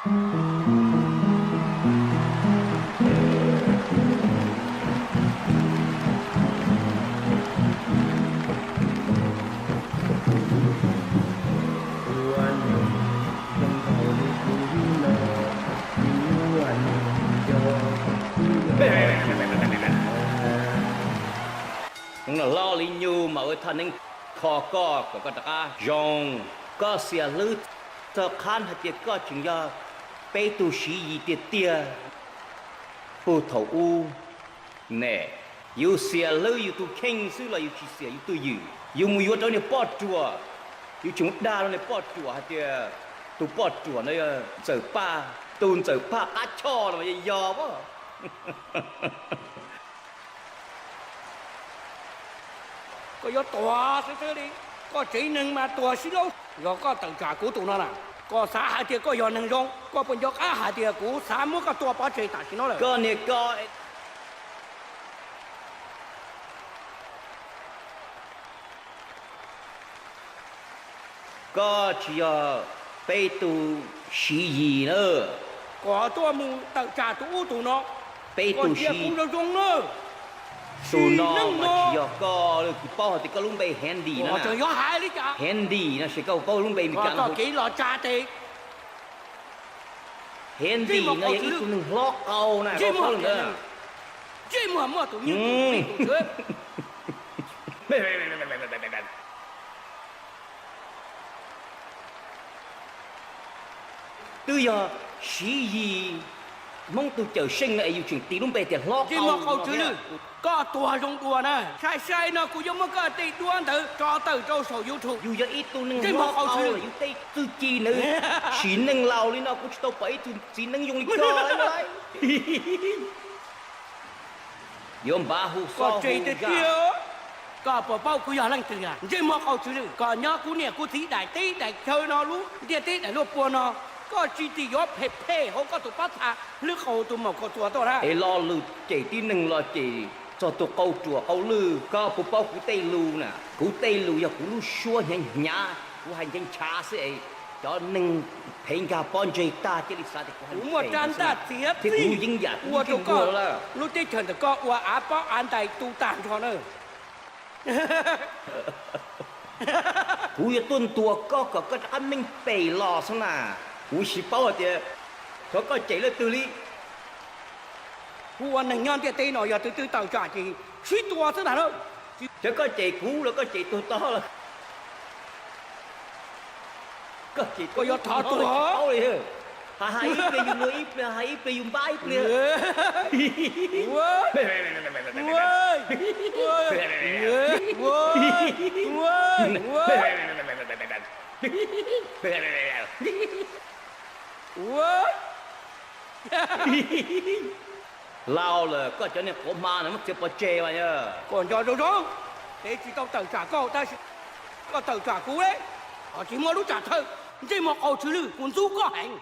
Hnub no hlob Lis Nyug mas ua thaj neeb kho koj kom koj rov qab zoo. Koj xiam hlwb txog qhab hais tias koj tseem yog peb tug Siv Yis tiag tiag. Puag thaum ub ne, yus xiam hlwb yus tus kheej xwb los yus tsis xiam yus twj ywm. Yus mus yuav rau niag poj ruam, yus tseem dag rau niag poj ruam hais tias tus poj ruam no yog Ntxawm Paj, tus Ntxawm Paj qab choj no mas yog yog as. Koj yuav tuag xwb xwb li. Koj tsev neeg mas tuag sib laub. Yog koj tawm tsam kuv tus no na, koj xav hais tias koj yog neeg zoo, koj puas nco qab hais tias kuv xav muab koj tua pov tseg tam sim no lawm? Koj niag koj, koj tsis yog peb tug Siv Yis na. Koj tuaj mus tawm tsam tus ub tus no, peb tug Siv Yis zoo zoo na. Tus no mas tsis yog koj, kuv paub hais tias koj lub npe Handy no. Handy no ces koj paub lub npe Meskas no. Kev los tsa tes. Handy no yog ib tug neeg hlob qau na, koj paub lawm ntag. Ntsej muag muaj tus nyiag tus tus. Twb yog Siv Yis Hmoob tus cawm seej no es yus tseem tis lub npe tias hlob qau. Ntsej muag qau tsw lwj, koj tuag zoo dua na. Sai sai no kuv yuav muab koj tej duab ntawd tso tawm rau saum YouTube. Yus yog ib tug neeg hlob qau, yus tej txuj ci ntawd sim neej laus li no kuv tsis tau pom ib tug txiv neeb zoo li koj. Yuav npav hu xov hu zaj. Koj puas paub kuv yog leej twg? Ntsej muag qau tsw lwj, koj nyob kuv niam kuv txiv daim teb daim chaw no lub ntiaj teb daim luaj puag no, koj tsis tsim yuav phem phem hauv koj tus pob txha hlwb qau tus maum khaus txuas tuaj na. Es lo lus cem tib neeg los cem txog tus qau ruam qau lwj, koj puas paub kuv tej lus na? Kuv tej lus yog kuv lub suab hnyav hnyav, kuv hais ncha ntshav xwb es cov neeg phev nkag pob ntseg tag cia li xav tias kuv hais lus phem xwb na. Thiab kuv lub yeeb yam kuv lub yeeb nkuag lawm. Lub teb chaws ntawm koj ua av pob av ntais tu tag nrho na. Kuv yuav tuaj ntuas koj kom koj rov qab meej pem los xwb na. Kuv tsis paub hais tias xyov koj cem leej twg li. Kuv ua neeg nyob ntiaj teb no yog tus twg tawm tsam ces sib tua xwb ntag na. Xyov koj cem kuv los koj cem tus tod lawm. Koj cem koj yuav thov tus tsis paub li. Hais hais ib pliag yus luag ib pliag, hais ib pliag yus npab ib pliag. Laus lawm koj cov niag quav hma no muab txiav pov tseg mas yog. Koj nco zoo zoo, peb tsis tau tawm tsam koj tab sis koj tawm tsam kuv, ho tsis muaj lub tsam thawj. Ntsej muag qau tsw lwj, kuv ntxub koj heev.